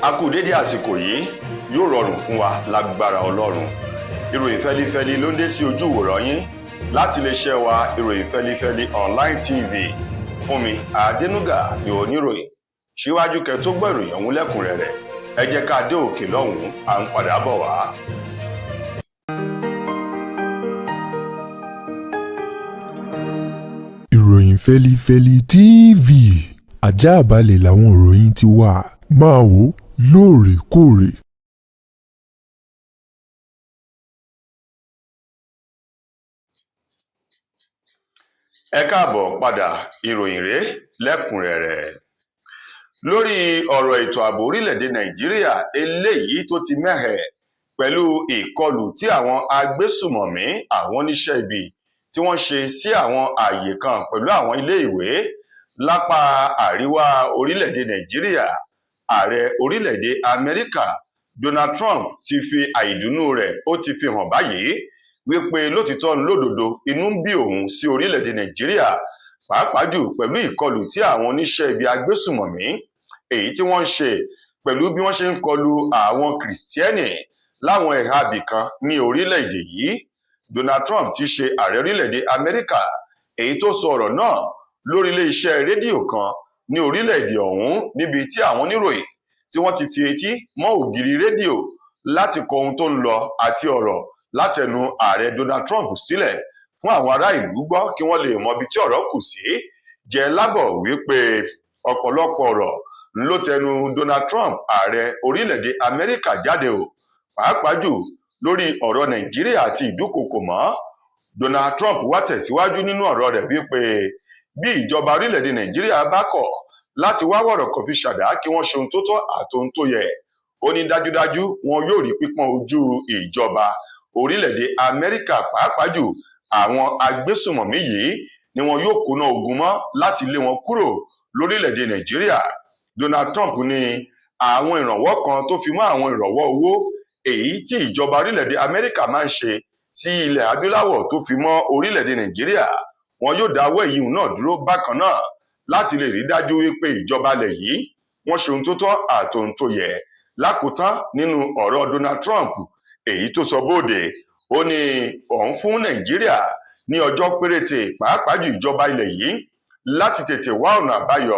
A kú dédé àsìkò yìí, yóò rọrùn fún wa lágbára Ọlọ́run. Ìròyìn fẹlifẹli ló ń dé sí ojú ìwòran yín láti iléeṣẹ́ wa, Ìròyìn Fẹlifẹli Online TV. Fún mi Adénúgà ní oníròyìn. Síwájú kẹ́ tó gbọ́ ìròyìn ọ̀hún lẹ́kùnrẹ́rẹ́, ẹ jẹ́ ká dé òkè lọ́hùn-ún, à ń padà bọ̀ wá. Ìròyìn Fẹlifẹli TV, ajáàbalẹ̀ làwọn ìròyìn ti wà, máa wò lóòrèkóòrè. Ẹ káàbọ̀ padà, ìròyìn rèé lẹ́kùnrẹ́rẹ́. Lórí ọ̀rọ̀ ètò ààbò orílẹ̀-èdè Nàìjíríà eléyìí tó ti mẹ́hẹ̀ pẹ̀lú ìkọlù tí àwọn agbésùmọ̀mí, àwọn oníṣẹ́ ibi tí wọ́n ṣe sí àwọn ààyè kan pẹ̀lú àwọn iléèwé lápá àríwá orílẹ̀-èdè Nàìjíríà, ààrẹ orílẹ̀-èdè Amẹ́ríkà Donald Trump ti fi àìdùnnú rẹ̀, ó ti fi hàn báyìí wípé lótìtọ́ lódodo inú ń bí òun sí orílẹ̀-èdè Nàìjíríà, pàápàá jù pẹ̀lú ìkọlù tí àwọn oníṣẹ́ ibi agbésùmọ̀mí èyí tí wọ́n ń ṣe, pẹ̀lú bí wọ́n ṣe ń kọlù àwọn kìrìsìtẹ́nì láwọn ẹ̀ha ibìkan ní orílẹ̀-èdè yìí. Donald Trump ti ṣe ààrẹ orílẹ̀-èdè Amẹ́ríkà, èyí tó sọ ọ̀rọ̀ náà lórí iléeṣẹ́ rédíò kan ní orílẹ̀-èdè ọ̀hún, níbi tí àwọn oníròyìn tí wọ́n ti fi etí mọ́ ògiri rédíò láti kọ ohun tó ń lọ àti ọ̀rọ̀ látẹnu ààrẹ Donald Trump sílẹ̀ fún àwọn ará ìlú gbọ́ kí wọ́n lè mọ ibi tí ọ̀rọ̀ kù sí. Jẹ́ lábọ̀ wípé ọ̀pọ̀lọpọ̀ ọ̀rọ̀ ló tẹnu Donald Trump, ààrẹ orílẹ̀-èdè Amẹ́ríkà jáde o, pàápàá jù lórí ọ̀rọ̀ Nàìjíríà àti ìdúkokò mọ́. Donald Trump wá tẹ̀síwájú nínú ọ̀rọ̀ rẹ̀ wípé bí ìjọba orílẹ̀-èdè Nàìjíríà bá kọ̀ láti wá wọ̀rọ̀ kan fi ṣàdá kí wọ́n ṣe ohun tó tọ́ àtohun tó yẹ, ó ní dájúdájú wọn yóò rí pípọ́n ojú ìjọba orílẹ̀-èdè Amẹ́ríkà, pàápàá jù àwọn agbésùmọ̀mí yìí ni wọn yóò kóná ogun mọ́ láti lé wọn kúrò lórílẹ̀-èdè Nàìjíríà. Donald Trump ní àwọn ìrànwọ́ kan tó fi mọ́ àwọn ìrànwọ́ owó èyí tí ìjọba orílẹ̀-èdè Amẹ́ríkà máa ń ṣe sí ilẹ̀ adúláwọ̀ tó fi mọ́ orílẹ̀-èdè Nàìjíríà, wọn yóò dáwọ́ èyí náà dúró bákan náà láti lè rí dájú wípé ìjọba ilẹ̀ yìí wọ́n ṣe ohun tó tọ́ àtohun tó yẹ. Lákòótán nínú ọ̀rọ̀ Donald Trump èyí tó sọ bóde, ó ní òun fún Nàìjíríà ní ọjọ́ péréte, pàápàá jù ìjọba ilẹ̀ yìí, láti tètè wá ọ̀nà àbáyọ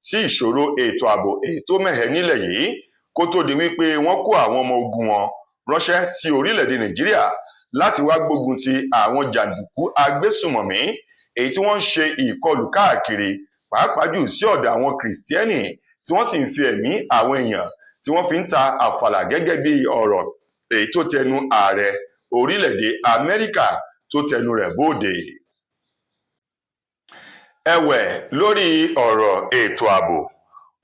sí ìṣòro ètò ààbò èyí tó mẹ́hẹ nílẹ̀ yìí, kó tó di wípé wọ́n kó àwọn ọmọ ogun wọn ránṣẹ́ sí orílẹ̀-èdè Nàìjíríà láti wá gbógun ti àwọn jàǹdùkú agbésùmọ̀mí èyí tí wọ́n ń ṣe ìkọlù káàkiri, pàápàá jù sí ọ̀dọ̀ àwọn kìrìsìtẹ́nì tí wọ́n sì ń fi ẹ̀mí àwọn èèyàn tí wọ́n fi ń ta àfàlà, gẹ́gẹ́ bí ọ̀rọ̀ èyí tó tẹnu ààrẹ orílẹ̀-èdè Amẹ́ríkà tó tẹnu rẹ̀ bóde. Ẹ̀wẹ̀, lórí ọ̀rọ̀ ètò ààbò,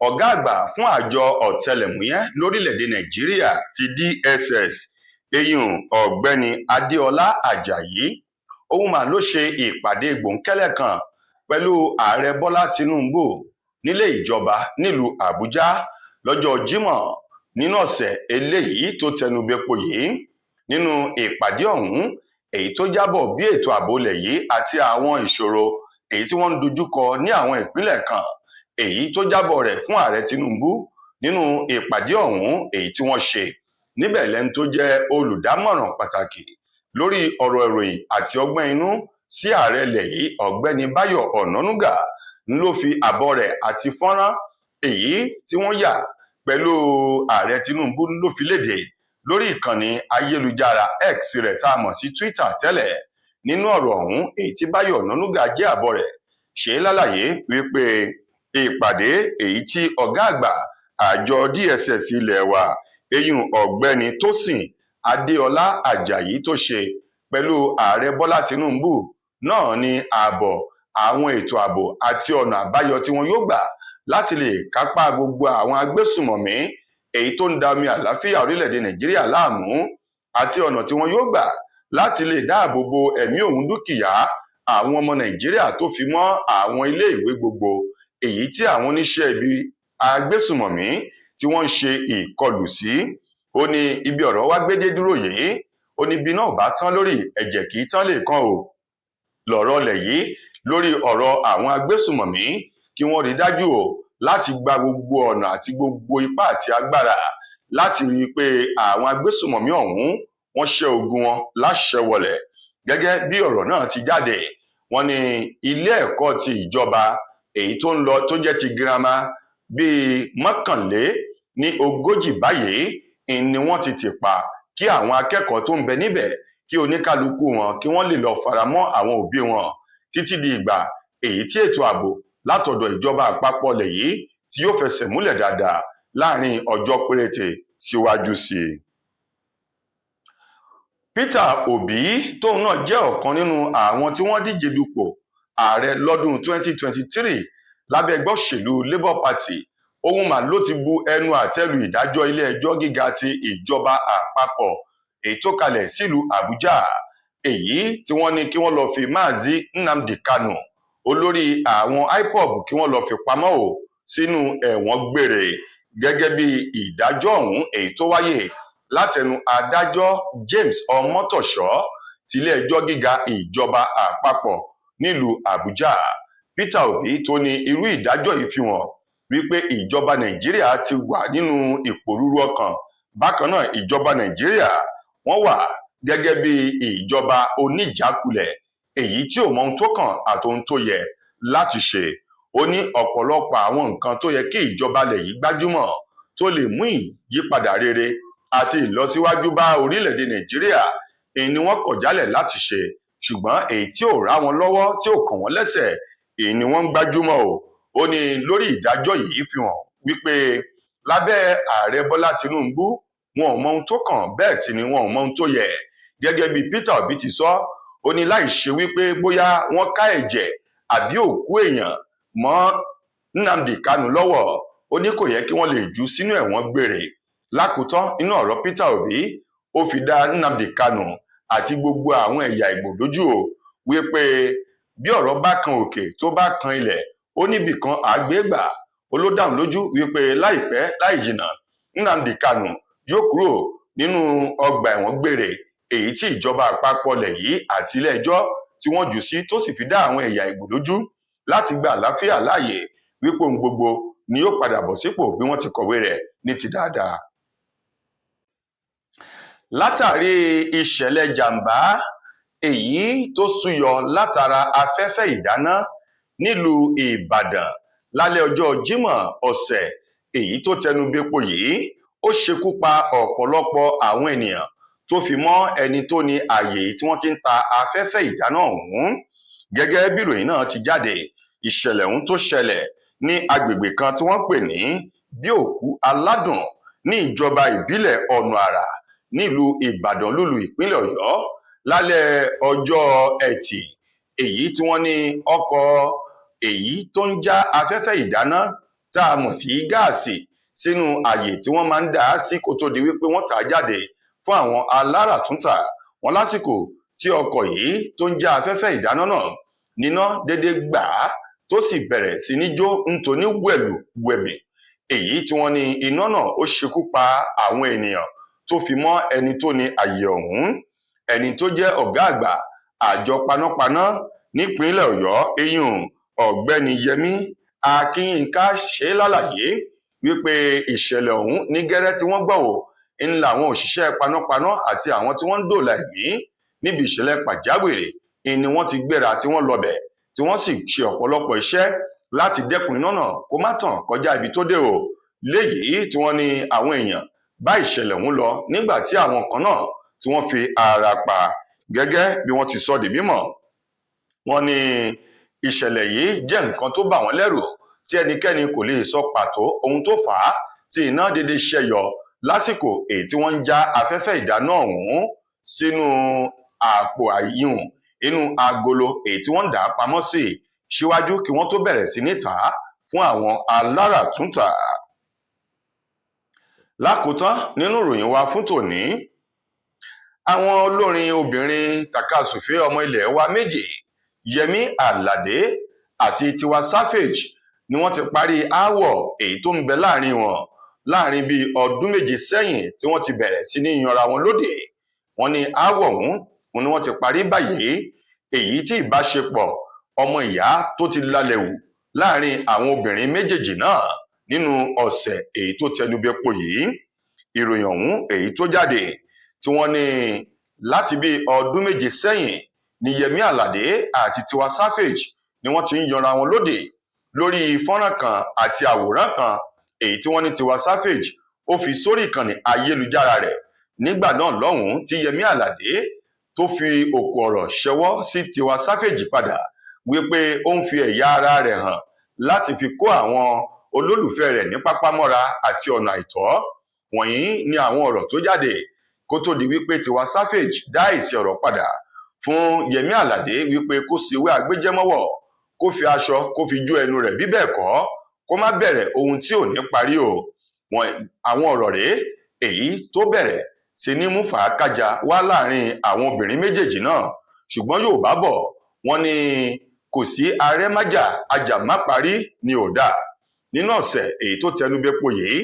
ọ̀gá àgbà fún àjọ ọ̀tẹlẹ̀múyẹ́ lórílẹ̀-èdè Nàìjíríà ti DSS, eyín ọ̀gbẹ́ni Adéọlá Àjàyí, òun mà ló ṣe ìpàdé gbòńkẹ́lẹ́ kan pẹ̀lú ààrẹ Bọ́lá Tinubu nílé ìjọba nílùú Àbújá lọ́jọ́ Jímọ̀ nínú ọ̀sẹ̀ eléyìí tó tẹnubẹ́po yìí. Nínú ìpàdé ọ̀hún èyí tó jábọ̀ bí ètò ààbò ilẹ̀ yìí àti àwọn ìṣòro èyí tí wọ́n ń dojúkọ ní àwọn ìpínlẹ̀ kan, èyí tó jábọ̀ rẹ̀ fún ààrẹ Tinubu nínú ìpàdé ọ̀hún èyí tí wọ́n ṣe níbẹ̀, lẹ́ni tó jẹ́ olùdámọ̀ràn pàtàkì lórí ọ̀rọ̀ ìròyìn àti ọgbọ́n inú sí ààrẹ ilẹ̀ yìí, ọ̀gbẹ́ni Báyọ̀ Ọ̀nànúgà, ń ló fi àbọ̀ rẹ̀ àti fọ́nrán èyí tí wọ́n yà pẹ̀lú ààrẹ Tinubu ló fi léde lórí ìkànnì ayélujára X rẹ̀ tá a mọ̀ sí Twitter tẹ́lẹ̀. Nínú ọ̀rọ̀ ọ̀hún èyí tí Báyọ̀ Ọ̀nànúgà jẹ́ àbọ̀ rẹ̀ ṣe lálàyé wípé ìpàdé èyí tí ọ̀gá àgbà àjọ DSS ilẹ̀ wa, eyín ọ̀gbẹ́ni Tósìn Adéọlá Àjàyí tó ṣe pẹ̀lú ààrẹ Bọ́lá Tinubu náà ní ààbọ̀ àwọn ètò ààbò àti ọ̀nà àbáyọ tí wọn yóò gbà láti lè kápá gbogbo àwọn agbésùmọ̀mí èyí tó ń da omi àlàáfíà orílẹ̀-èdè Nàìjíríà láàmú, àti ọ̀nà tí wọn yóò gbà láti lè dáàbò bo ẹ̀mí òun dúkìá àwọn ọmọ Nàìjíríà tó fi mọ́ àwọn iléèwé gbogbo èyí tí àwọn oníṣẹ́ ibi agbésùmọ̀mí tí wọ́n ń ṣe ìkọlù sí. Ó ní ibi ọ̀rọ̀ wá gbédé dúró yìí, ó ní bí náà bá tán lórí ẹ̀jẹ̀ kì í tán lè kan o lọ̀rọ̀ lẹ̀ yìí lórí ọ̀rọ̀ àwọn agbésùmọ̀mí, kí wọ́n rí dájú o Láti gba gbogbo ọ̀nà àti gbogbo ipá àti agbára láti rí i pé àwọn agbésùmọ̀mí ọ̀hún wọ́n ṣẹ́ ogun wọn láṣẹ wọlẹ̀. Gẹ́gẹ́ bí ọ̀rọ̀ náà ti jáde, wọ́n ní ilé ẹ̀kọ́ ti ìjọba èyí tó ń lọ tó jẹ́ ti girama bíi 41 báyìí ni wọ́n ti tì pa, kí àwọn akẹ́kọ̀ọ́ tó ń bẹ níbẹ̀, kí oníkálukú wọn kí wọ́n lè lọ faramọ́ àwọn òbí wọn títí di ìgbà èyí tí ètò ààbò látọ̀dọ̀ ìjọba àpapọ̀ lẹ̀ yìí tí yóò fẹsẹ̀ múlẹ̀ dáadáa láàrin ọjọ́ péréte síwájú sí i. Peter Obi, tóun náà jẹ́ ọ̀kan nínú àwọn tí wọ́n díje dupò ààrẹ lọ́dún 2023 lábẹ́ ẹgbẹ́ òṣèlú Labour Party, òun mà ló ti bu ẹnu àtẹ́ lu ìdájọ́ ilé-ẹjọ́ gíga ti ìjọba àpapọ̀ èyí tó kalẹ̀ sílùú Àbújá, èyí tí wọ́n ní kí wọ́n lọ́ọ́ fi Mazi Nnamdi Kanu, olórí àwọn IPOB, kí wọ́n lọ́ọ́ fi pamọ́ ò sínú ẹ̀wọ̀n gbére. Gẹ́gẹ́ bí ìdájọ́ ọ̀hún èyí tó wáyé látẹnu adájọ́ James Ọmọtọ́ṣọ́ tilé-ẹjọ́ gíga ìjọba àpapọ̀ nílùú Àbújá, Peter Obi tó ní irú ìdájọ́ yìí fi hàn wípé ìjọba Nàìjíríà ti wà nínú ìpòrúru ọkàn. Bákan náà, ìjọba Nàìjíríà wọ́n wà gẹ́gẹ́ bí ìjọba oníjàkulẹ̀ èyí tí ò mọ ohun tó kàn àtohun tó yẹ láti ṣe. Ó ní ọ̀pọ̀lọpọ̀ àwọn nǹkan tó yẹ kí ìjọba ilẹ̀ yìí gbájúmọ́ tó lè mú ìyípadà rere àti ìlọsíwájú bá orílẹ̀-èdè Nàìjíríà èyí ni wọ́n kọ̀ jálẹ̀ láti ṣe, ṣùgbọ́n èyí tí ò rá wọn lọ́wọ́, tí ò kàn wọ́n lẹ́sẹ̀, èyí ni wọ́n ń gbájúmọ́ o. Ó ní lórí ìdájọ́ yìí fi hàn wípé lábẹ́ ààrẹ Bọ́lá Tinubu, wọn ò mọ ohun tó kàn, bẹ́ẹ̀ sì ni wọn ò mọ ohun tó yẹ. Gẹ́gẹ́ bí Peter Obi ti sọ, ó ní láì ṣe wípé bóyá wọ́n ká ẹ̀jẹ̀ àbí òkú èèyàn mọ́ Nnamdi Kanu lọ́wọ́, ó ní kò yẹ kí wọ́n lè jù sínú ẹ̀wọ̀n gbére. Lákòótán nínú ọ̀rọ̀ Peter Obi, ó fi dá Nnamdi Kanu àti gbogbo àwọn ẹ̀yà Ìgbò lójú o wípé bí ọ̀rọ̀ bá kan òkè tó bá kan ilẹ̀, ó níbì kan àgbégbà. Ó ló dáhùn lójú wípé láìpẹ́ láì jìnnà, Nnamdi Kanu yóò kúrò nínú ọgbà ẹ̀wọ̀n gbére èyí tí ìjọba àpapọ̀ lẹ̀ yìí àti ilé-ẹjọ́ tí wọ́n jù sí, tó sì fi dá àwọn ẹ̀yà Ìgbò lójú láti gba àlàáfíà láàyè wípé ohun gbogbo ni yóò padà bọ̀ sípò bí wọ́n ti kọ̀wé rẹ̀ ní ti dáadáa. Látàrí ìṣẹ̀lẹ̀ jàǹbá èyí tó súyọ látara afẹ́fẹ́ ìdáná nílùú Ìbàdàn lálẹ́ ọjọ́ Jímọ̀ ọ̀sẹ̀ èyí tó tẹnu bepo yìí, ó ṣekú pa ọ̀pọ̀lọpọ̀ àwọn ènìyàn tó fi mọ́ ẹni tó ní ààyè tí wọ́n ti ń ta afẹ́fẹ́ ìdáná ọ̀hún. Gẹ́gẹ́ bí ìròyìn náà ti jáde, ìṣẹ̀lẹ̀ ọ̀hún tó ṣẹlẹ̀ ní agbègbè kan tí wọ́n pè ní Bíòkú Aládùn ní ìjọba ìbílẹ̀ Ọ̀nà Àrà nílùú Ìbàdàn lúlù ìpínlẹ̀ Ọ̀yọ́ lálẹ́ ọjọ́ Ẹtì, èyí tí wọ́n ní ọkọ̀ èyí tó ń já afẹ́fẹ́ ìdáná tá a mọ̀ sí gáàsì sínú ààyè tí wọ́n máa ń dà á sí kó tó di wípé wọ́n tà á jáde fún àwọn aláràtúntà wọn. Lásìkò tí ọkọ̀ yìí tó ń já afẹ́fẹ́ ìdáná náà níná déédéé gbà á, tó sì bẹ̀rẹ̀ sí ní jó ntóní wẹ̀lùwẹ̀mì, èyí tí wọ́n ní iná náà ó ṣekú pa àwọn ènìyàn tó fi mọ́ ẹni tó ní ààyè ọ̀hún. Ẹni tó jẹ́ ọ̀gá àgbà àjọ panápaná nípínlẹ̀ Ọ̀yọ́, eyín Ọ̀gbẹ́ni Yẹmi Akínyínká, ṣe lálàyé wípé ìṣẹ̀lẹ̀ ọ̀hún ní gẹ́rẹ́ tí wọ́n gbọ́ ò ń làwọn òṣìṣẹ́ panápaná àti àwọn tí wọ́n ń dòòlà ẹ̀mí níbi ìṣẹ̀lẹ̀ pàjáwìrì ni wọ́n ti gbéra tí wọ́n lọbẹ̀, tí wọ́n sì ṣe ọ̀pọ̀lọpọ̀ iṣẹ́ láti dẹ́kun iná náà kó má tàn kọjá ibi tó dé o. Léyìí tí wọ́n ní àwọn èèyàn bá ìṣẹ̀lẹ̀ ọ̀hún lọ nígbà tí àwọn kan náà tí wọ́n fi ara pa. Gẹ́gẹ́ bí wọ́n ti sọ di mímọ̀, wọ́n ní ìṣẹ̀lẹ̀ yìí jẹ́ nǹkan tó bà wọ́n lẹ́rù tí ẹnikẹ́ni kò lè sọ pàtó ohun tó fà á tí iná dédé ṣẹyọ lásìkò èyí tí wọ́n ń já afẹ́fẹ́ ìdáná ọ̀hún sínú àpò àyùn inú agolo èyí tí wọ́n ń dà á pamọ́ sí síwájú kí wọ́n tó bẹ̀rẹ̀ sí ní tà á fún àwọn aláràtúntà. Lákòótán nínú ìròyìn wa fún tòní, àwọn olórin obìnrin tàkasúfèé ọmọ ilẹ̀ wa méjì, Yẹmí Aládé àti Tiwa Savage, ni wọ́n ti parí aáwọ̀ èyí tó ń bẹ láàrin wọn láàrin bíi ọdún 7 sẹ́yìn tí wọ́n ti bẹ̀rẹ̀ sí ní yanra wọn lódì. Wọ́n ní aáwọ̀ ọ̀hún ni wọ́n ti parí báyìí, èyí tí ìbáṣepọ̀ ọmọ ìyá tó ti lálẹ́ wù láàrin àwọn obìnrin méjèèjì náà nínú ọ̀sẹ̀ èyí tó tẹnubẹ́po yìí. Ìròyìn ọ̀hún èyí tó jáde tí wọ́n ní láti bí ọdún 7 sẹ́yìn ní Yẹmí Aládé àti Tiwa Savage ni wọ́n ti ń yanra wọn lódì lórí fọ́nrán kan àti àwòrán kan èyí tí wọ́n ní Tiwa Savage ó fi sórí ìkànnì ayélujára rẹ̀ nígbà náà lọ́hùnún, tí Yẹmí Aládé tó fi òkú ọ̀rọ̀ ṣẹwọ́ sí Tiwa Savage padà wípé ó ń fi ẹ̀yà ara rẹ̀ hàn láti fi kó àwọn olólùfẹ́ rẹ̀ ní pápámọ́ra àti ọ̀nà àìtọ́. Wọ̀nyí ni àwọn ọ̀rọ̀ tó jáde kó tó di wípé Tiwa Savage dá èsì ọ̀rọ̀ padà fún Yẹmí Aládé wípé kó ṣèwé agbéjẹ́mọ́wọ́, kó fi aṣọ kó fi jó ẹnu rẹ̀, bí bẹ́ẹ̀ kọ́ kó má bẹ̀rẹ̀ ohun tí ò ní parí o. Àwọn ọ̀rọ̀ rèé èyí tó bẹ̀rẹ̀ sí ní mú fàákájà wá láàrin àwọn obìnrin méjèèjì náà. Ṣùgbọ́n Yorùbá bọ̀, wọ́n ní kò sí arẹ́májà ajàmáparí ni ò dáa. Nínú ọ̀sẹ̀ èyí tó tẹnubẹ́po yìí,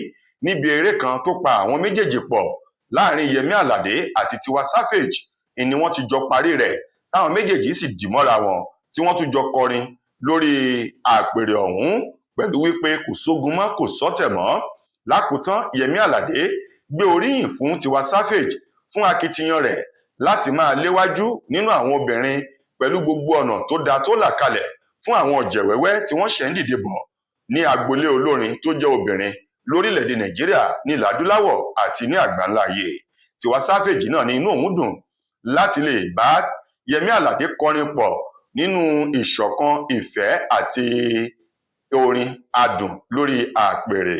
níbi eré kan tó pa àwọn méjèèjì pọ̀ láàrin Yẹmí Aládé àti Tiwa Savage ni wọ́n ti jọ parí rẹ̀, táwọn méjèèjì sì dì mọ́ra wọn tí wọ́n tún jọ kọrin lórí àpèrè ọ̀hún pẹ̀lú wípé kò sógun mọ́, kò sọ́tẹ̀ mọ́. Lákòótán, Yẹmí Aládé gbé oríyìn fún Tiwa Savage fún akitiyan rẹ̀ láti máa léwájú nínú àwọn obìnrin pẹ̀lú gbogbo ọ̀nà tó dáa tó là kalẹ̀ fún àwọn ọ̀jẹ̀wẹ́wẹ́ tí wọ́n ṣẹ̀ ń dìde bọ̀ ní agboolé olórin tó jẹ́ obìnrin lórílẹ̀‐èdè Nàìjíríà, ní ilẹ̀ adúláwọ̀ àti ní àgbáńlá ayé. Tiwa Savage náà ní inú òun dùn láti lè bá Yẹmí Aládé kọrin pọ̀ nínú ìṣọ̀kan ìfẹ́ àti orin adùn lórí àpèrè.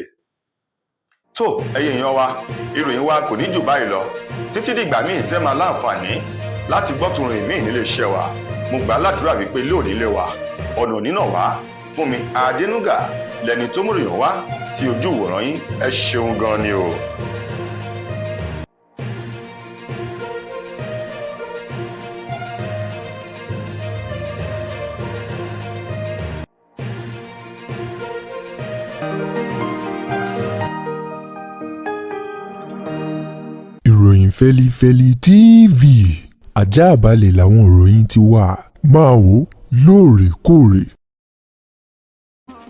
Tó ẹ̀yin èèyàn wa, ìròyìn wa kò ní jù báyìí lọ títí dìgbà míì tẹ́ máa láǹfààní láti gbọ́ tún ròyìn míì nílé iṣẹ́ wa. Mo gbà á ládùúrà wípé lóòní lé wa ọ̀nà onínà wá fún mi. Adénúgà lẹni tó múròyìn wá sí ojú ìwòran yín. Ẹ ṣeun gan ni o. Ìròyìn Fẹ́lifẹ́li TV, ajáàbalẹ̀ làwọn ìròyìn ti wà, máa wò lóòrèkóòrè.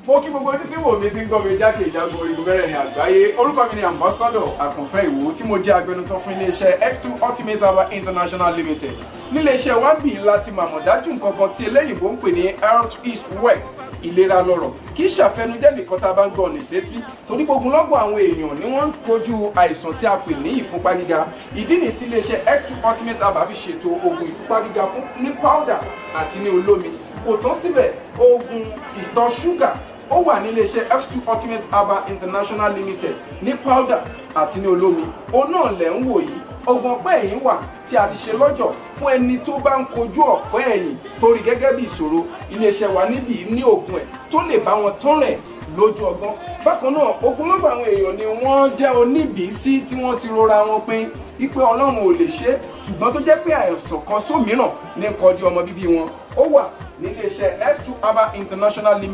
Mo kí gbogbo ojú tí wò mí tí ń gbọ́ mi jákèjádò orígun mẹ́rẹ̀ẹ̀rin àgbáyé. Orúkọ mi ni Ambassador Àkànfẹ́ Ìwò, tí mo jẹ́ agbẹnusọ fún iléeṣẹ́ X2 Ultimate Herbal International Limited. Níléeṣẹ́ wa bí láti màmọ̀ dájú nǹkan kan tí eléyìnbó ń pè ní health is wealth, ìlera lọ́rọ̀. Kì í ṣàfẹnujẹ́ nìkan tá a bá ń gbọ́ ní sétí, torí gbogbo lọ́gbọ̀n àwọn èèyàn ni wọ́n ń kojú àìsàn tí a pè ní ìfúnpá gíga. Ìdí nìyí tí iléeṣẹ́ X2 Ultimate Herbal fi ṣètò oògùn ìfúnpá gíga fún ní powder àti ní olómi. Kò tán síbẹ̀, oògùn ìtọ̀ ṣúgà ó wà ní iléeṣẹ́ X2 Ultimate Herbal International Limited ní powder àti ní olómi. Òun náà lẹ̀ ń wò yìí. Oògùn ọ̀pẹ́ ẹ̀yìn wà tí a ti ṣe lọ́jọ̀ fún ẹni tó bá ń kojú ọ̀pẹ́ ẹ̀yìn torí gẹ́gẹ́ bí ìṣòro. Iléeṣẹ́ wa níbí ní oògùn ẹ̀ tó lè bá wọn tán rẹ̀ lójú ọgbọ́n. Bákan náà, ogunlọ́gọ̀ àwọn èèyàn ni wọ́n jẹ́ oníbìísí tí wọ́n ti rora wọn pin wípé Ọlọ́run ò lè ṣe é, ṣùgbọ́n tó jẹ́ pé àìsàn kan sómìíràn ní kọjú ọmọ bíbí wọn. Ó wà níléeṣẹ́ X2 Herbal International Limited.